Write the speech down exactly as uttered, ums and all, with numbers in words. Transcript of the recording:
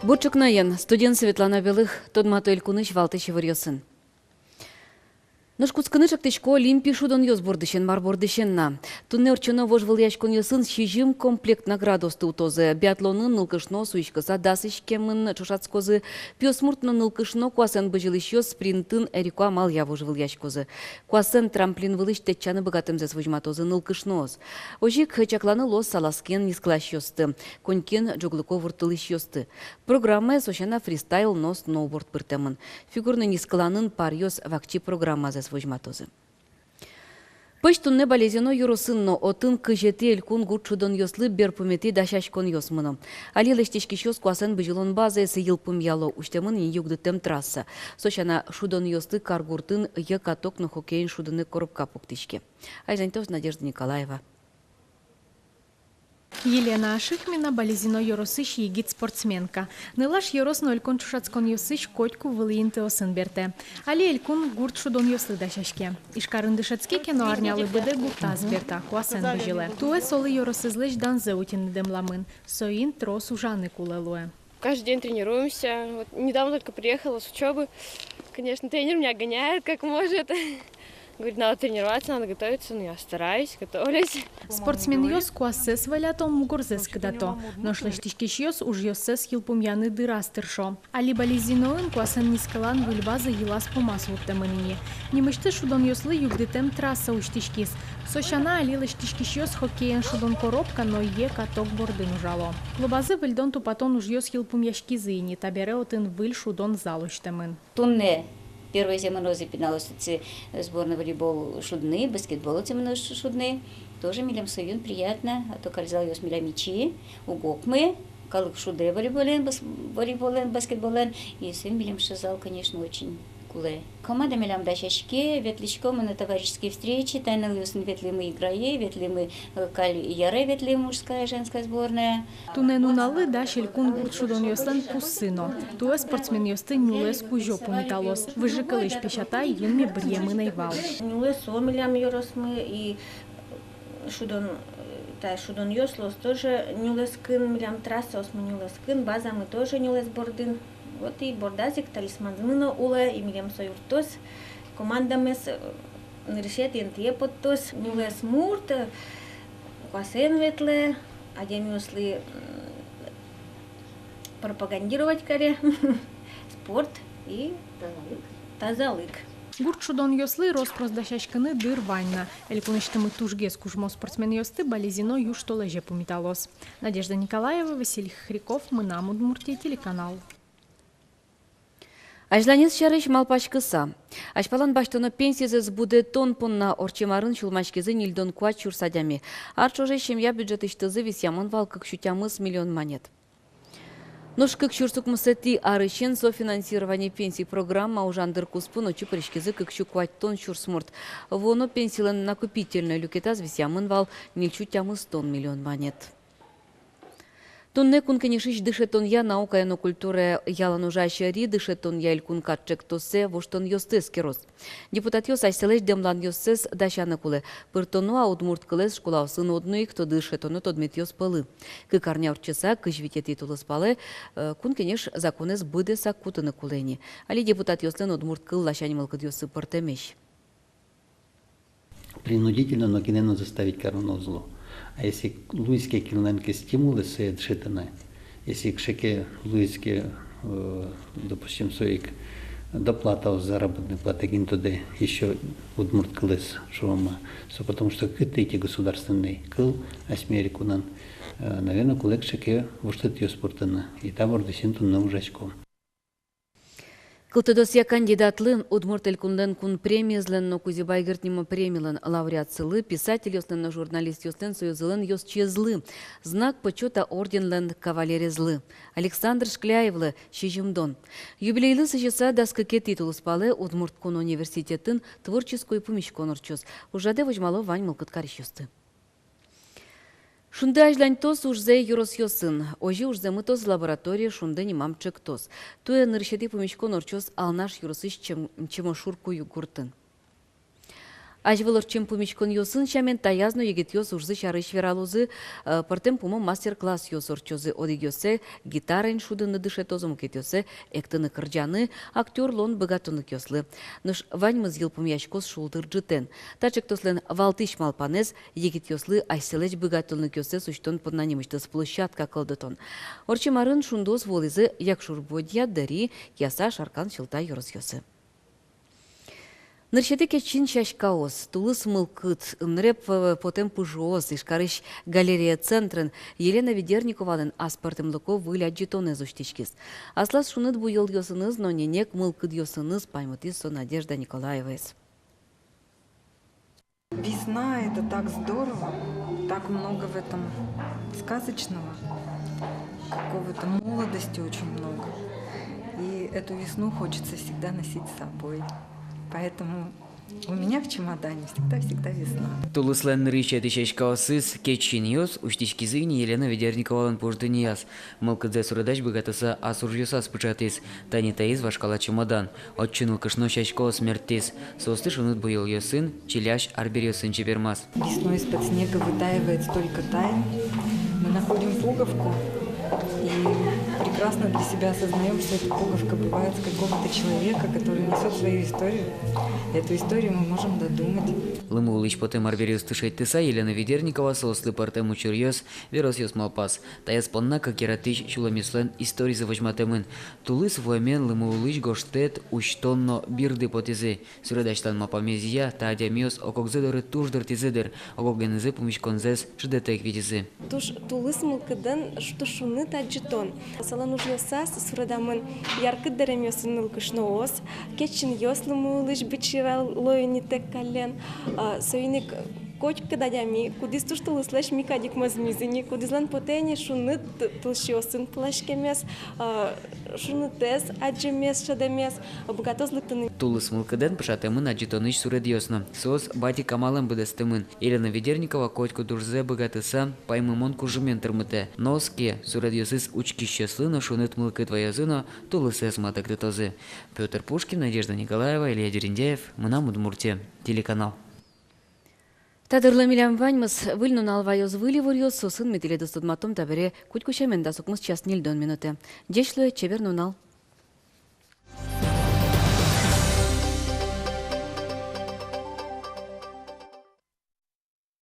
Бур ӵукнаен! Студиын Светлана Белых. Тодмато элькунысь валтӥсь иворъёсын. Нош кутскыны ӵектӥсько олимпи шудонъёс бордысен, мар бордысен на. Туннэ ортчоно вожвылъяськонъёсын сизьым комплект наградаосты утозы. Биатлонын нылкышноос уиськыса дас иськемын ӵошатскозы. Пиосмурт но нылкышно куасэн бызьылӥсьёс спринтын эрико амалъя вожвылъяськозы. Куасэн трамплин вылысь тэтчаны быгатэмзэс возьматозы нылкышноос. Озьы ик чакланы луоз салазкиен нискыласьёсты, конькиен ӝоглыко ворттылӥсьёсты. Программае со сяна фристайл но сноуборд пыртэмын. Фигурной нискыланын паръёс вакчи программазэс возьматозы. Пӧсь туннэ Балезино ёросын но. Отын кызетӥ элькун гурт шудонъёслы берпуметӥ дасяськонъёс мыно. Али лэсьтӥськисьёс куасэн бызьылон базаез йылпумъяло, усьтэмын ини югдытэм трасса. Со сяна, шудонъёсты каргуртын йӧ каток но хоккеен шудыны коробка пуктӥське. Азьланьтоз Надежда Николаева. Елена Ашихмина Балезино ёросысь егит спортсменка. Нылаш ёрос но элькун ӵошатсконъёсысь котьку вылӥ интыосын бертэ. Али элькун гурт шудонъёслы дасяське. Ижкарын дышетске ке но, арнялы быдэ гуртаз берта, куасэн бызьылэ. Туэ солы ёросэзлэсь данзэ утьыны дэмламын. Соин трос ужаны кулэ луэ. Каждый день тренируемся. Вот недавно только приехала с учёбы. Конечно, тренер меня гоняет, как может. Говорит, надо тренироваться, надо готовиться. Ну, я стараюсь, готовлюсь. Спортсменъёс куассэс волято, мугорзэс кыдато. Нош лэсьтӥськисьёс ужъёссэс йылпумъяны дыраз тыршо. Али Балезиноын куасэн нискылан выль база йылаз-пумаз вуттэмын ини. Нимысьтыз шудонъёслы югдытэм трасса усьтӥськиз. Со сяна, али лэсьтӥськисьёс хоккеен шудон коробка но йӧ каток бордын ужало. Клубазы выльдон-тупатон ужъёс йылпумъяськизы ини, табере отын выль шудон зал усьтэмын. Туннэ первойзэ мынозы пиналъёс отчы сборной волейбол шудыны, баскетбол отчы мынозы шудыны. Тоже милем соин приятно, а то каль залъёс милям ичи, уг окмы, калык шудэ волейболэн, бас-, волейболэн, баскетболэн, и соин милем сыӵе зал, конечно, очень кулэ. Команда милям дасяське, ветлӥськом на товарищеские встречи, та нылъёсын ветлӥмы Играе, ветлӥмы, э, Каль Яре ветлӥмы, мужская, женская сборная. Туннэ нуналлы дась элькун гурт шудонъёслэн пуссы но. Туэ спортсменъёсты нюлэс кузё пумиталоз. Выжыкылысь песята юнме быръемын ӧй вал. Нюлэс со милям ёросмы и шудон, э, та шудонъёс луоз тоже нюлэскын, милям трассаосмы нюлэскын, базамы тоже нюлэс бордын. Вот и бордаз ик талисманмы но улэ, и милем со юрттоз командамес, э, нырысетӥ интые поттоз. Нюлэс мурт, э, куасэн ветлэ, адямиослы, м, пропагандировать каре спорт и тазалык. Гурт шудонъёслы рос-прос дасяськыны дыр вань на. Элькунысьтымы тужгес кужмо спортсменъёсты Балезино южтолэзе пумиталоз. Надежда Николаева, Василий Хряков, «Мынам Удмуртие» телеканал. Азьланез сярысь малпаськыса. Азьпалан басьтоно пенсизэс будэтон понна ортчем арын сюлмаськизы ньыльдон куать сюрс адями. Ар ӵоже семья бюджетысьтызы висъямын вал кык сю тямыс миллион манет. Нош кык сюрс укмысэтӥ арысен софинансирование пенсий программа ужан дыр куспын отчы пыриськизы кык сю куатьтон сюрс мурт. Вуоно пенсилэн накопительной люкетаз висъямын вал ньыль сю тямыстон миллион манет. Туннэ Кун Кенешысь дышетонъя, наукая но культурая ялан ужась ӧри дышетонъя элькун кат ӵектосэ воштонъёсты эскероз. Депутатъёс асьсэлэсь дэмланъёссэс дасяны кулэ. Пыртоно-а удмурт кылэз школаосын одно ик тоды-, дышетоно тодметъёс пӧлы. Кык арня ортчыса, кызь витетӥ тулыспалэ, э, Кун Кенеш законэз быдэсак кутыны кулэ ини. Али депутатъёслэн удмурт кыл ласянь мылкыдъёссы пӧртэмесь. Принудительно нокинэ но заставить кароно уз лу. А если луиз ке кинлэн ке стимулэз сое дышетыны, если кыӵе ке луиз ке, э, допустим, со ик доплатаос, заработной плата, кин тодэ, ещё удмурт кылэз шуом-а, со потому что кытӥ ке государственный кыл асьме элькунын, э, наверно, кулэ кыӵе ке воштытъёс пыртыны, и та бордысен туннэ ужаськом. Кылтодосъя кандидатлы, Удмурт Элькунлэн кун премиезлэн но Кузебай Герд нимо премилэн лауреатсылы, писательёслэн но журналистъёслэн союзылэн ёзчиезлы, Знак почёта орденлэн кавалерезлы Александр Шкляевлы сизьымдон. Юбилейлы сӥзьыса дас кыкетӥ тулыспалэ Удмурт кун университетын творческой пумиськон ортчоз. Ужрадэ возьмало вань мылкыд карисьёсты. «Шунды» азьланьтоз ужзэ ёросъёсын. Озьы ужзэ мытоз «Лаборатория Шунды» нимам ӵектос. Туэ нырысетӥ пумиськон ортчоз Алнаш ёросысь Чем-, Чемошур-Куюк гуртын. Азьвыл ортчем пумиськонъёсын сямен, таяз но егитъёс ужзы сярысь вералозы, э, пӧртэм пумо мастер-классъёс ортчозы. Одӥгъёссэ гитараен шудыны дышетозы, мукетъёссэ эктыны, кырӟаны, актёр луон быгатонлыкъёслы. Нош ваньмыз йылпумъяськоз шулдыр ӝытэн. Та ӵектослэн валтӥсь малпанэз — егитъёслы асьсэлэсь быгатонлыкъёссэс усьтон понна нимысьтыз площадка кылдытон. Ортчем арын шундыос вуылӥзы Якшур-Бӧдья, Дэри, Кияса, Шаркан, Сюмси ёросъёсы. Нырысетӥ «Кечын сяськаос», «Тулыс мылкыд», «Ымнырез потэм пыжыос» Ижкарысь «Галерея» центрын Елена Ведерниковалэн аспӧртэмлыко выль адӟытонэз усьтӥськиз. Аслаз шуныт буёлъёсыныз но ненег мылкыдъёсыныз паймытӥз со Надежда Николаеваез. Весна — это так здорово, так много в этом сказочного, какого-то, молодости очень много. И эту весну хочется всегда носить с собой. Поэтому у меня в чемодане всегда-всегда весна. Тулыслэн нырысетӥ сяськаосыз, кечынъёс, усьтӥськизы ини Елена Ведерниковалэн пуш дуннеяз. Мылкыдзэ суредась быгатыса ас ужъёсаз пыӵатӥз. Тани таиз вашкала чемодан. Отчы нылкышно сяськаос мерттӥз. Соосты шуныт буёлъёсын, чилясь арбериосын чебермаз. Весной из-под снега вытаивает столько тайн. Мы находим пуговку и прекрасно для себя осознаём, что эта пуговка бывает с какого-то человека, который несёт свою историю. Эту историю мы можем додумать. Лымы улысь потэм арбериосты шедьтыса, Елена Ведерникова соослы пӧртэм учыръёс, веросъёс малпаз. Таяз понна кык яратӥсь сюлэмъёслэн историзы возьматэмын. Тулыс вуэмен лымы улысь гожтэт, усьтон но бирды потӥзы. Суредасьлэн малпамезъя, та адямиос ог-огзы доры туж дыртӥзы дыр, ог-огенызы пумиськонзэс шыдэтэк витизы. Туж тулыс мылкыдэн, туж шуныт адӟытон. Солэн ужъёсаз суредамын яркыт дэремъёсын нылкышноос, кечынъёс лымы улысь бычырало ини тэк каллен. А, соин ик котькуд адями, кудӥз туж тулыслэсь миськаськемез мынӥз ини, кудӥзлэн потэ ини шуныт тылсиосын пыласькемез, а, шунытэз адӟемез, шӧдэмез, быгатоз лыктыны. Тулыс мылкыдэн пыӵатэмын адӟытонысь суредъёс но. Соос батик амалэн быдэстэмын. Елена Ведерникова котькуд ужзэ быгатыса, паймымон кужымен тырмытэ. Нош ке суредъёсыз учкисьёслы но шуныт мылкыд ваёзы но, тулысэз матэктытозы. Пётр Пушкин, Надежда Николаева, Илья Дерендяев, «Мынам Удмуртие» телеканал. Та дырлы милям ваньмыз. Выль нунал ваёз выль иворъёсын. Ми тӥледыз тодматом табере куать сямен дас укмыс час ньыльдон минутэ. Ӟеч луэ, чебер нунал.